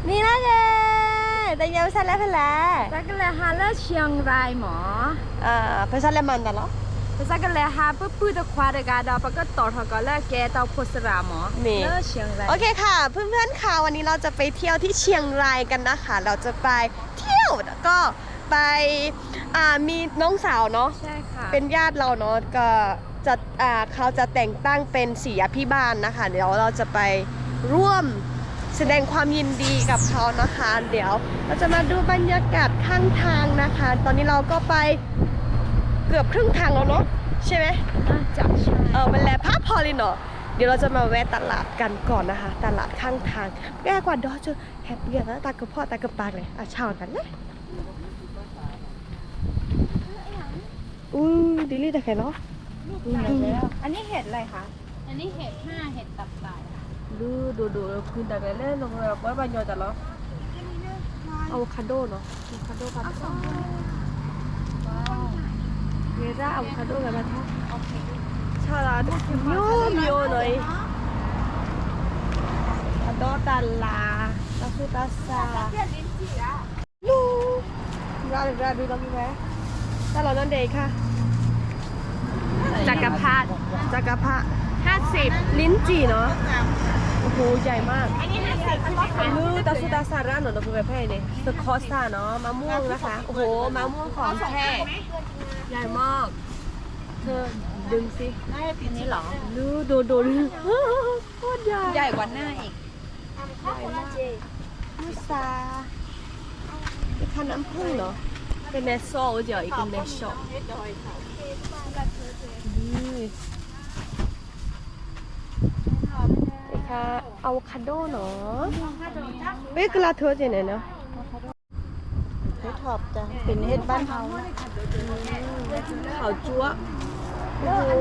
မ့ၢ်လၢဂ့ၤ, တနံၤအံၤပစးလဲၤဖဲလဲၣ်. ပကလဲၤဟးလၢ Chiang Rai မး. ပစးလဲၤမၤနၤလီၤ. ပစးကလဲၤဟးပုၢ်ပုၢ်တခွါတဂၤဒီး ပကတီၤထီၣ်ကီးလၢကဲတီဖိစရၤမး. မ့ၢ် လၢ Chiang Rai โอเคค่ะ เพื่อนๆค่ะ วันนี้เราจะไปเที่ยวที่เชียงรายกันนะคะ เราจะไปเที่ยวแล้วก็ไป อ่า มีน้องสาวเนาะ ใช่ค่ะ เป็นญาติเราเนาะ ก็จะ อ่า เขาจะแต่งตั้งเป็นศิษยาภิบาลนะคะ เดี๋ยวเราจะไปร่วมแสดงความยินดีกับเขานะคะ เดี๋ยวเราจะมาดูบรรยากาศข้างทางนะคะ ตอนนี้เราก็ไปเกือบครึ่งทางแล้วเนาะ ใช่ไหม น่าจะใช่ เออ มันแลพักพอเลยเนาะ เดี๋ยวเราจะมาแวะตลาดกันก่อนนะคะ ตลาดข้างทาง แวะกว่าดอจนแฮปปี้นะ ตากระเพาะตากระปากเลย อ่ะ เช้ากันเลย အူ ဒ်လံတၢ်ခဲလီၤ. อันนี้เห็ดอะไรคะ อันนี้เห็ดห้า เห็ดตับไก่ค่ะ ဒိၣ်ဒိၣ်ဒိၣ် ဖုတၢ်ကလဲၣ်လီၤပှၤဘၣ်ညီတၢ်လီၤ. avocado နီၤ avocado ပာ်ထီၣ် ဂဲၤဒၣ် avocado ဂဲၤဘၣ်ထီၣ် ဆၣ်လၢမျိုးမျိုးနီၤအံၤ အဒီတၢ်လၤ တၢ်ဆူးတၢ်ဆါ လူ ရၤရၤဒုးလီၤမံဝဲ တၢ်လီၤနီၢ်ဒဲးခါ จักรพรรดิ จักรพรรดิ ห้าสิบ ลิ้นจี่เนาะ โอ้โห ใหญ่มาก လူတၢ်ဆူးတၢ်ဆါရၤနီၤ ဒီပုၢ်ဝဲၢ်ဖဲအံၤန့ၣ် သခီစၢ်နီၤ มะม่วงนะคะ โอ้โห มะม่วงของแท้ ใหญ่มาก เธอดึงสิ อันนี้เหรอ လူဒိၣ်ဒိၣ်လူ โคตรใหญ่ ใหญ่กว่าหน้าอีก မုၢ်ဆါ အခါနမ်ဖုၣ်နီၤ ကနဲစီအိၣ် ကနဲစီ အခါ avocado နီၤ ဝဲကလၢ်ထိၣ်က့ၤန့ၣ်နီၤ เห็ดถอบจ้ะ เป็นเห็ดบ้านเฮานะ ขาวจั๊วะ โอ้โห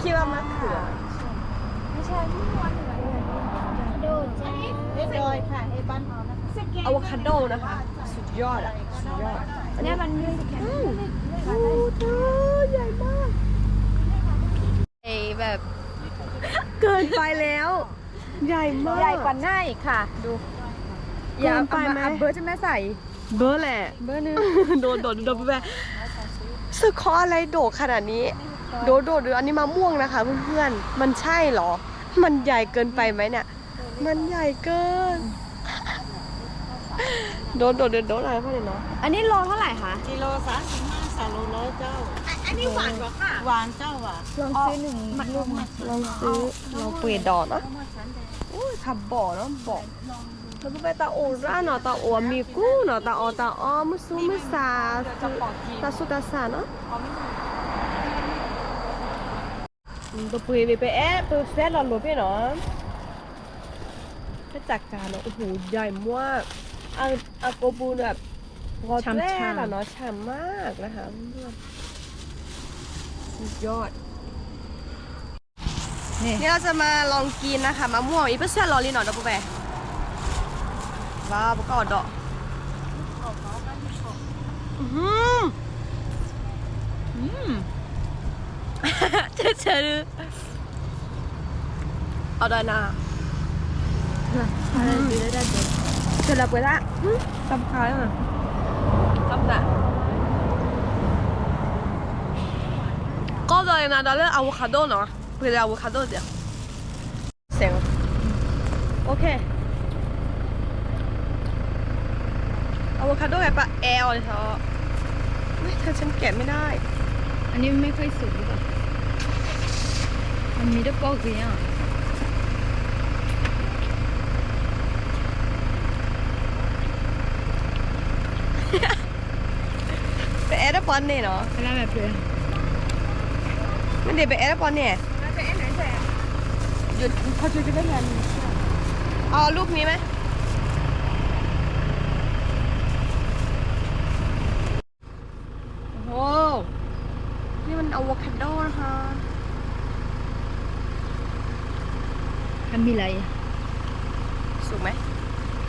คิดว่ามะเขือ เห็ดดอยค่ะ เห็ดบ้านเฮานะคะ อะโวคาโดนะคะ สุดยอดอะ สุดยอด อันนี้มัน อืม โอ้เธอ ใหญ่มาก แบบ เกินไปแล้ว ใหญ่มาก ใหญ่กว่าหน้าอีกค่ะ ดู เกินไปไหม เอาเบอร์ใช่ไหมใส่ เบอร์แหละ เบอร์หนึ่ง โดดโดดโดดไป เสือขออะไรโดดขนาดนี้ โดดโดดดู อันนี้มะม่วงนะคะเพื่อนๆ มันใช่เหรอ มันใหญ่เกินไปไหมเนี่ย มันใหญ่เกิน โดดโดดโดดโดดอะไรพ่อเนี่ยเนาะ อันนี้โลเท่าไหร่คะ กิโลสามสิบห้า สามโลร้อยเจ้า อันนี้หวานกว่าค่ะ หวานเจ้าหวาน ลองซื้อหนึ่งลูกมา ลองซื้อ ลองเปลี่ยนดอกเนาะ อุ้ยทำบ่อเนาะ บ่อ แล้วก็ไปตาโอร่าเนาะ ตาโอมีกู้เนาะ ตาออ ตาออ มือซูมือซา ตาสุตาสาเนาะ อืม ตัวปุยไปไปแอะ ตัวแซดหลอดหลวงพี่เนาะ ก็จัดการเนาะ โอ้โห ใหญ่มาก เอา เอาโกบูแบบ งอแร่ ฉ่ำๆ เหรอเนาะ ฉ่ำมากนะคะเพื่อนๆ สุดยอด นี่ นี่เราจะมาลองกินนะคะ มะม่วง อีเปิ้ลแซ่บหลอดเลยเนาะ เดี๋ยวปูไป ว้าว ประกอบดอก อืม อืม เจ๋อเจ๋อ เอาได้นะ เจอแล้วเปิดละ อืม ตำขาวอ่ะ ตำหนัก ก็เลยนะ เราเลือกอะโวคาโดเนาะ เปิดอะโวคาโดเดี๋ยว เสียง โอเค อะโวคาโดไงปะแอลเลยเธอ อุ๊ย เธอ ฉันแกะไม่ได้ อันนี้ไม่ค่อยสุกหรือเปล่า มันมีด้วยปอกเลยอ่ะ ไปแอดปอนเนี่ยเนาะ ไปแล้วแบบเดียว ไม่ได้ไปแอดปอนเนี่ย หยุด เขาจะได้งาน เอาลูกนี้ไหม โอ้โห นี่มันอะโวคาโดนะคะ อันมีอะไร สุกไหม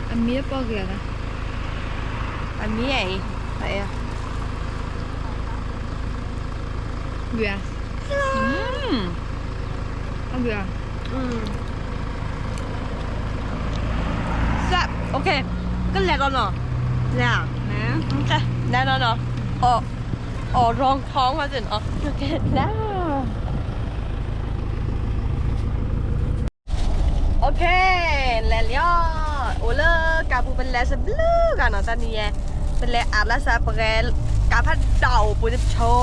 อันมีปอกเหลืองอะ อันนี้ไง ไหนอะ เบียร์ อืม เอาเบียร์ อืม โอเค ก็แล้วกันเนาะ แล้ว แล้วเนาะ ออก ออกรองท้องมาสิเนาะ โอเค แล้ว โอเค လဲၤလီၤ အိၣ်လၢကးပူၤ ပလဲၤစဘျုးဂၤနီၤ တနံၤယဲ ပလဲၤအးလၢစးပှဲၤ ကးဖးဒိၣ်ပူၤတဆိ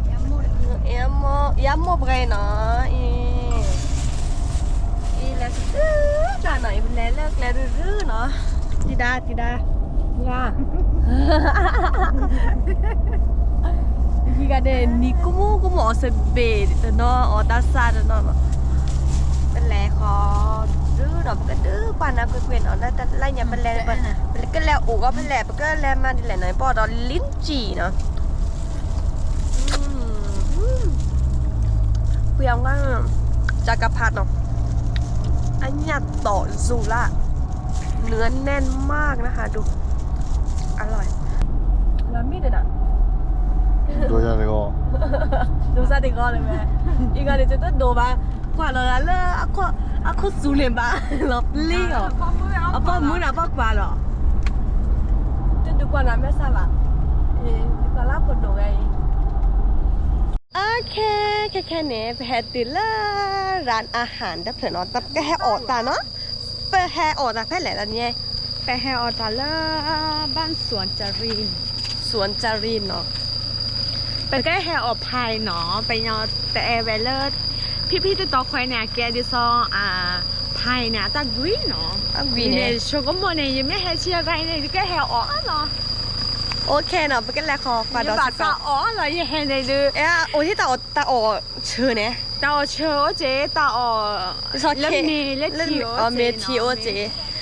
အံၤ ယမိၢ်ပှဲၤနီၤ အံၤ အံၤ လဲၤစဘျုးဂၤနီၤ အံၤ ပလဲၤလၢကျဲရုၢ်ရုၢ်နီၤ တံၤဒါ တံၤဒါ ယၤ ယဂၤဒဲး နံၤကမူကမူအီၤစဘ့ၣ်တနီၤ အီၣ်တၢ်ဆါတနီၤနီၤ ပလဲၤဃီၤဒုးနီၤ ပကဒုးကွၢ်နၤကွ့ၢ်ကွ့ၢ်နီၤ လၢတၢ်လၢညါပလဲၤ ပကလဲၤအိၣ်ဂီၢ်ဖဲလဲၣ် ပကလဲၤမၤဒ်လဲၣ်နီၤ ပအီၣ်ဒီးလံကံနီၤ ပှ့ၤအီၤ จักรพรรดิเนาะ อันเนี้ย ต่อจุละ เนื้อแน่นมากนะคะ ดู อร่อย လီၤမံဒီးနၤ ဒိစၢ်တဂီၢ် ဒိစၢ်တဂီၢ်လၢၤဝဲ အံၤဂၤန့ၣ် တဒိဘၣ် ကွၢ်လီၤလၢ အခိၣ်စူၤန့ၣ်ဘၣ် လီၤပျံၤအီၤ အပီၢ်မုၢ်နၤပီၢ်ကွၢ်လီၤ တဒုးကွၢ်နၤမဲာ်ဆှးဘၣ် ကွၢ်လၢဖိဒိၣ်ဝဲအံၤ โอเค ခဲခဲန့ၣ် ပဟဲတုၤလၢ ร้านอาหาร တဖျၢၣ်နီၤ ပကဟဲအီၣ်တၢ်နီၤ ပဟဲအီၣ်တၢ်ဖဲလဲၣ်တနံၤ ပဟဲအီၣ်တၢ်လၢ บ้านสวนจริน สวนจรินနီၤ ပကဟဲအီၣ် pie နီၤ ပညီတအဲၣ်ဝဲလၢ ဖံဖံတတီခွဲန့ၣ် အကဲဒ်သိး pie န့ၣ် အတၢ်ကွံနီၤ ကွံန့ၣ် ဆိကမိၣ်န့ၣ် ယမ့ၢ်ဟဲဆံးအဂၤန့ၣ် ယကဟဲအီၣ်နီၤ โอเคနီၤ ပကလဲၤဃီၤကွၢ်ဒီးစ့ၢ်ကီး ယဘၣ်သးအီၣ်လီၤ ယဟဲန့ၣ်ဒုး အိၣ်ဟံၣ်တၢ်အီၣ်ဆၢန့ၣ် တၢ်အီၣ်ဆၢအိၣ်က့ၤ တၢ်အီၣ် လၢမ့ၤလၢထံအိၣ် မ့ၤထံအိၣ်က့ၤ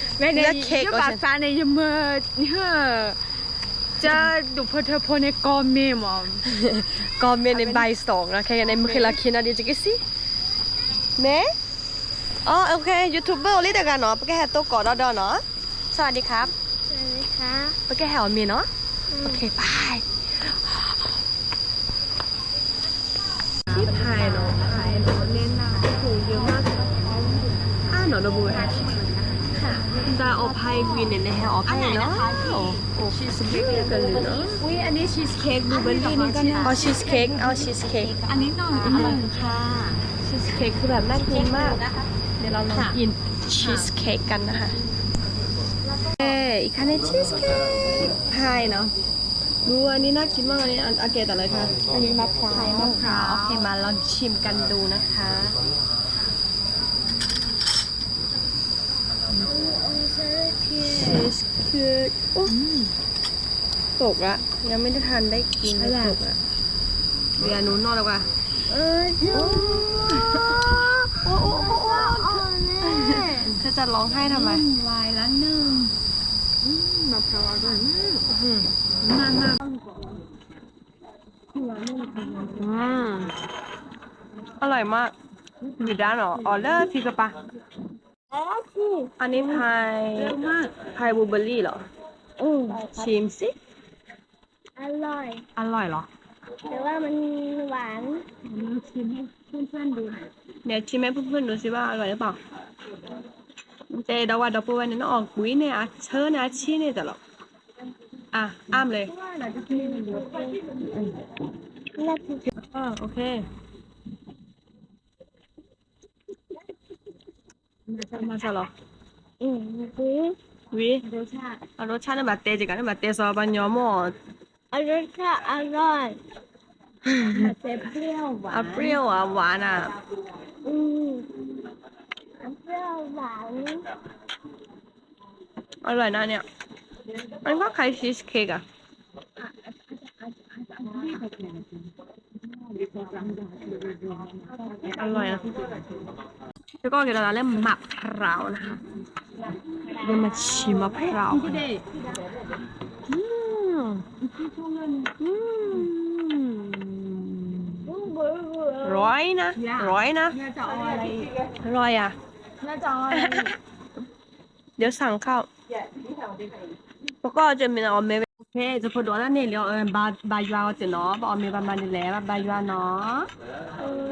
ဝဲန့ၣ် ယဘၣ်သးန့ၣ် ယမၤ ကၢဒိၣ်ဖိထၢဖိန့ၣ် ကီၢ်မ့ၢ်မး ကီၢ်မ့ၢ်န့ၣ် บ่ายสองနီၤ ခဲခဲန့ၣ် မုၢ်ဃ့လီၤခံနီၤ ဒ်ယကစံး မ့ၢ် อ๋อ โอเค ยูทูบเบอร์ အိၣ်လံတဂၤနီၤ ပကဟဲတိၢ်ကီၢ်ဒီးဒီးနီၤ สวัสดีครับ สวัสดีครับ ပကဟဲအီၣ်မ့ၤနီၤ โอเค bye ที่พายเนาะพายเนาะแนะนำโอ้โหเยอะมากอ่ะเนาะดูอ่ะค่ะดาออกพายกรีนเนี่ยนะฮะออกพายเนาะโอ้โหชีสเค้กกันเลยเนาะอุ้ยอันนี้ชีสเค้กบลูเบอร์รี่นี่ก็น่าเอาชีสเค้กเอาชีสเค้กอันนี้หน่อยอร่อยค่ะชีสเค้กคือแบบน่ากินมากเดี๋ยวเราลองกินชีสเค้กกันนะคะเอ้ยอีกคันในชีสเค้กพายเนาะ ดูอันนี้น่ากินมากอันนี้อันโอเคต่อเลยค่ะอันนี้มะพร้าวมะพร้าวโอเคมาลองชิมกันดูนะคะชีสเค้กโอ้ตกละยังไม่ได้ทันได้กินเลยตกละเดี๋ยวหนูนอนดีกว่าเออจุ๊บโอ้โอ้โอ้โอ้เธอจะร้องไห้ทำไมวายละหนึ่ง อืมมะพร้าวอร่อยมากอืมมากมากอืมอร่อยมากอยู่ด้านหรออ๋อเลิศที่กระปะอันนี้พายพายบลูเบอร์รี่เหรออืมชิมสิอร่อยอร่อยเหรอแต่ว่ามันหวานชิมให้เพื่อนๆดูหน่อยเดี๋ยวชิมให้เพื่อนๆดูสิว่าอร่อยหรือเปล่า เจดอกว่าดอกบัวเนี่ยน้องออกปุ๋ยเนี่ยอ่ะเชิญนะอาชีพเนี่ยแต่ละอ่ะอ้ามเลยอ่าโอเคมาซะมาซะเหรออืมวิรสชาติเอารสชาตินี่มาเตะจิกันนี่มาเตะซอปะยอมอ่ะ อร่อยค่ะอร่อยแต่เปรี้ยวหวานอ่ะเปรี้ยวอ่ะหวานอ่ะอืมเปรี้ยวหวานอร่อยนะเนี่ยมันก็คล้ายชีสเค้กอ่ะอร่อยนะ แล้วก็เดี๋ยวเราเริ่มหมักพร้าวนะคะเริ่มมาชิมมะพร้าวกันอืมอืมร้อยนะร้อยนะน่าจะเอาอะไรอีกร้อยอ่ะน่าจะเอาอะไรอีกเดี๋ยวสั่งข้าวแล้วก็จะมีเอาเมนูโอเค จะพอดอนั่นนี่เดี๋ยวเออบาบายาเจเนาะบาอเมบามานี่แหละบาบายาเนาะเออ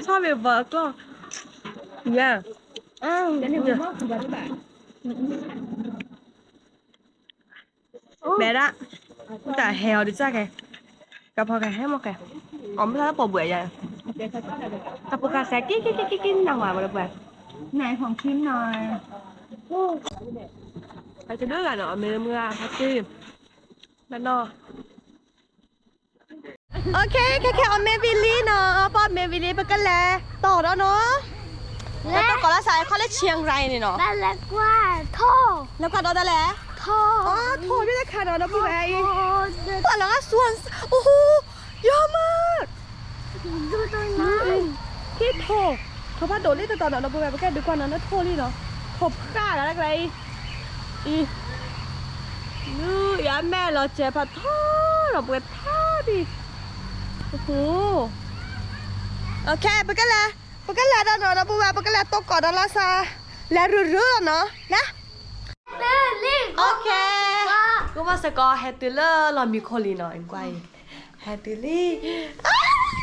ယထီၣ်မ့ၢ်ဘၣ်အကျီၢ်, ယၤ, မဲဒၣ်, တၢ်ဟဲအီၤဒုးစၢ်ကဲ, ကဖီကဟဲမီၢ်ကဲ, အီၣ်မ့ၢ်သးလၢပိာ်ဘှဲးယၤ, တၢ်ပိာ်ခါစဲး က့က့က့က့က့ နၢ်ဝဲလၢပှဲၤ, နၢ်ဟီၣ်ခံနၢ်, ဟဲတဒၢဂၤနီၤ အမ့ၢ်မုၢ်ဂၤဟဲတ့ၢ်, ဘၣ်နီၤ OK ခဲခဲအီၣ်မ့ၤဝံၤလံနီၤ, ပအီၣ်မ့ၤဝံၤလံ ပကလဲၤတီၢ်ဒီးနီၤ, လဲၤတီၢ်ကီးလၢစးခီလၢ Chiang Rai န့ၣ်နီၤ, လဲၤကွၢ်ထိၣ်, လဲၤကွၢ်ဒီးတၢ်လဲၣ်, ထိၣ်, ထိၣ်ဒ်တခါနီၤ ဒီပုၢ်ဝဲၢ်အံၤ, ထိၣ်လီၤဂာ်စူၤ, အိၣ်ဟူ, ယီၤမး က့ထိၣ်, ထိၣ်ဖးဒိၣ်လံတတီၤနီၤ ဒီပုၢ်ဝဲၢ် ပကဲဒုးကွၢ်နီၤ လၢထိၣ်လံနီၤ, ထိၣ်ဖးဂၤလၢကျဲအံၤ, အံၤ, လုၢ်ယမဲာ်လီၤစဲးဖးထီဒီးပှဲၤထီဒံး, အိၣ်ဟူ, OK ပကလဲၤ, ပကလဲၤဒီးနီၤ ဒီပုၢ်ဝဲၢ် ပကလဲၤတီၢ်ကီးဒီးလၢစး, လဲၤရုၢ်ရုၢ်လီၤနီၤ, လဲၤ OK, ကဘၣ်စ့ၢ်ကီးဟဲတုၤလၢလီၢ်မံခိၣ်လံနီၤ, ကွၢ်အံၤ, ဟဲတုၤလံ, ဟဲတုၤန့ၣ်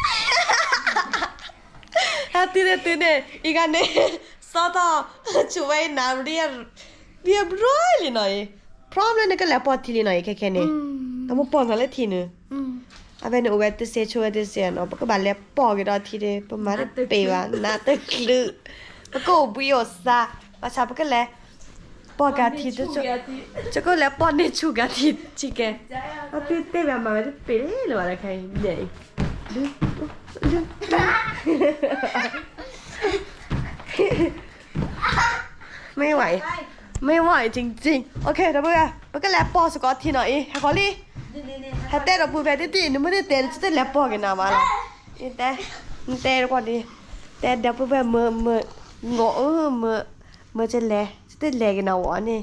တုၤန့ၣ် အံၤဂၤန့ၣ်, စီၤထီၣ်, ဆူၣ်ဝဲအံၤနၤ, ဘံဘြီလံနီၤအံၤ, ဖြီလၢနကလဲၤပိာ်ထံလံနီၤအံၤ ခဲခဲန့ၣ်, တမ့ၢ်ပိာ်နီၤလၢထံန့ၣ်, အဝဲန့ၣ်အိၣ်ဝဲတစဲး ဆိဝဲတစဲးနီၤ ပကဘၣ်လဲၤပိာ်က့ၤဒီးထံန့ၣ် ပမၤတပ့ၤဘၣ် နးတချုး, ပကအိၣ်ဘှံးအိၣ်စး, ဘၣ်ဆၣ်ပကလဲၤ ပိာ်က့ၤထံ, ကလဲၤပိာ်န့ၢ်ဆူၣ်က့ၤထံဆံးကဲ, အသုတဲဘၣ်မၤဝဲတပ့ၤလၢၤဘၣ်လၢခဲအံၤ, မ့ၢ်ဝဲအံၤ, မ့ၢ်ဝဲအံၤ OK ဒီပုၢ်ဝဲၢ် ပကလဲၤပိာ်စ့ၢ်ကီးထံနီၤအံၤ ဟဲဃီလံ, ဟဲတဲဒီပုၢ်ဝဲၢ်တံၢ်တံၢ် နမ့ၢ်တတဲ နတလဲၤပိာ်က့ၤနၤမးလီၤ, တဲ, နတဲတကွီၢ်ဒံး, တဲဒီပုၢ်ဝဲၢ်မ့ၢ်, မ့ၢ်, မ့ၢ်ကလဲၤ, တလဲၤက့ၤနၤဝဲန့ၣ်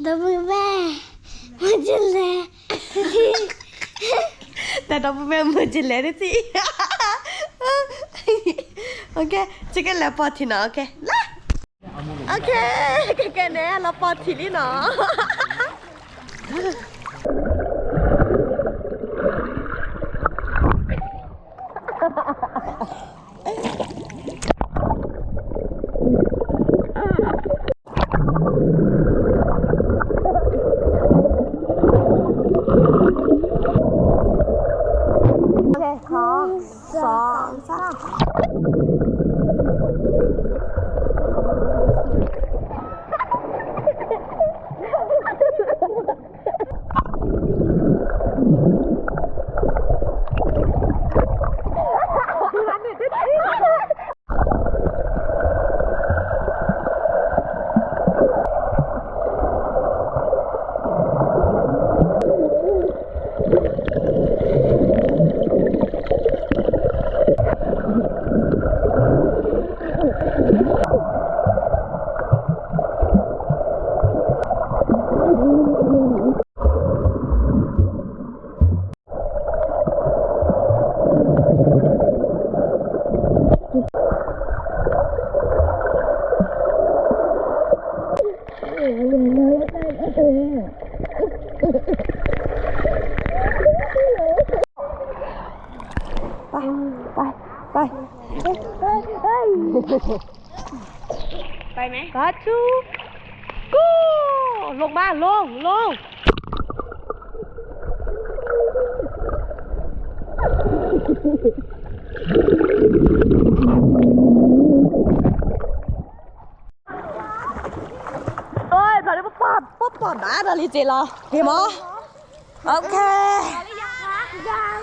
ဒီပုၢ်ဝဲၢ်, မ့ၢ်ကလဲၤ, တဲဒီပုၢ်ဝဲၢ်မ့ၢ်ကလဲၤတသ့, OK, ကလဲၤပိာ်ထံနီၤ OK, လၢ, OK, ကဲကဲန့ၣ် လီၤပိာ်ထံလံနီၤ. ไป ไป ไปไหม สาธุ กู้ ลงมา ลง ลง เอ้ย ตอนนี้ปุ๊บปั๊บปุ๊บปั๊บนะ ตอนนี้เจรอ เห็นไหม โอเค ยัง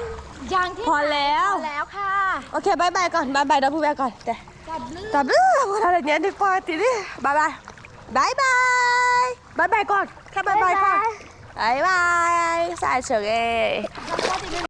ยังที่ พอแล้ว พอแล้วค่ะ โอเค บ๊ายบายก่อน บ๊ายบาย น้องผู้แม่ก่อน แต่ จับมือ จับมือ พอแล้ว เดี๋ยวนี้ นึกปกติดิ บ๊ายบาย บ๊ายบาย บ๊ายบายก่อน แค่บ๊ายบายก่อน บ๊ายบาย บ๊ายบาย สายเฉิงเอย